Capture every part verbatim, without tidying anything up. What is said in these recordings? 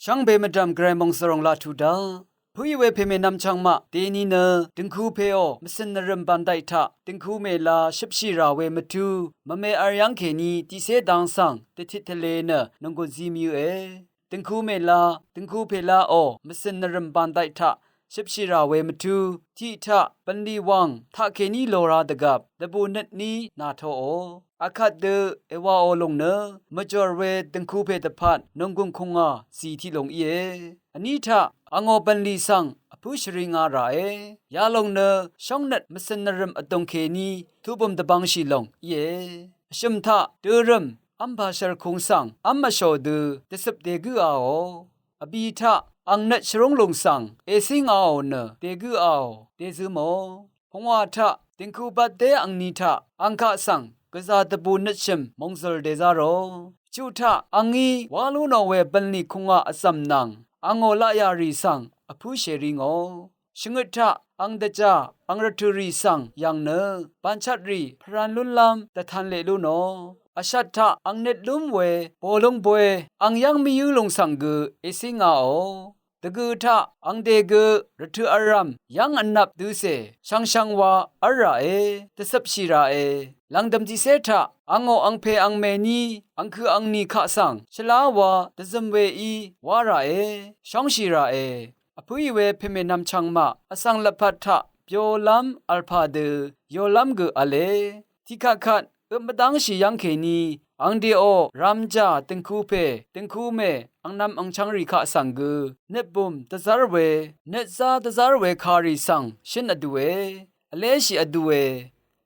Shvngbe mvdv̀m gvray mòngsvròng laq tuq daq, pø̀í we pèmènvm chvngmaq deni nø dø̀ngku pèò mvcø̀n nvrø̀m bàndayq taq dø̀ngku mèla shøpshì rà we mvtú mvme vl yv́ng kèní tiqcé dang svng dvtit tvle nø nònggùn zi mvyø̄e. Dø̀ngku mèla, dø̀ngku pèlaò mvcø̀n nvrø̀m bàndayq taq shøpshì rà we mvtú tiq taq bv̀nlì wàng taqkèní lora dvgvp dvbù nøt ní nàtoò. Akvt dø èwaò lòng nø mvjòr we dø̀ngku pè dvpvt nònggùn kùngà zì tiq lòng íe. Vní taq angò bv̀nlì svng vpǿ shvri nga ràe. Yalòng nø shóngnøt mvcø̀n nvrø̀m vdùng kèní tuqbø̀m dvbvngshì lòng íe. Vshø̀m taq dørø̀m v́mpà shv̀rkung svng v́m vshò dø dvcøp dègǿaò. Vbì taq ang nøt shvrúng lùng svng ècíngaò nø dègǿaò, dèzømò. Pungwà taq dìngku batdé angni taq angkaq svng gvzà dvbù nøtshø̀m mòngzø̀l dèzá rò. Chuq taq angí wá lú nò we bv̀nlì kungwà vzv̀m nvng angò laqyà rì svng vpǿ shèri ngò. Shvngøt taq ang dvjà ang rvtø̀ rì svng yv̀ng nø bànchvtrì pvran lúnlv́m dvtan leq lú nò. Vshat taq ang nøt lúm we bòlúng bwe ang yv́ng mvyǿ lùng svng gø ècíngaò. Dvgø taq angde gø rvtø̀ vrv̀m yv́ng vnvp døcè shvngshvng wa v́l ràe, dvcøpshì ràe. Lv̀ngdø̀m tiqcé taq angò angpè angmèní angkø̀ angnì kaq svng shvlá wa dvzøm weí wá ràe, shóngshì ràe. Vpǿì we pèmènvm chvngmaq vsvng lvpat taq byolv́m v̀lpà dø yolv́m gø v̄le. Tiqkvtkvt øp mvdv́ngshì yv́ng kèní angdeò ramjà dø̀ngku pè dø̀ngku mè angnvm angchvngrì kaq svng gø nøtbùm dvzv́r we nøtzá dvzv́r we karì svng shǿn vdùe, vléshì vdùe.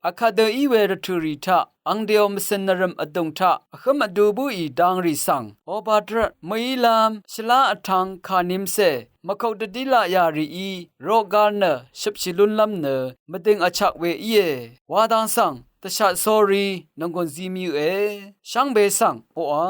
Akvt dø í we rvtø̀ rì taq angdeò mvcø̀n nvrø̀m vdùng taq vhǿm vdu bǿì dangrì svng obatrvt mø̀ílv́m shvlá vtvng kànimcè mvkok dvdílaq yà rìí roqgal nø shøpshì lúnlv́m nø mvdøng vchak we íe wa dang svng dvshat sórí nònggùn zi mvyø̄e. Shvngbe svng oqà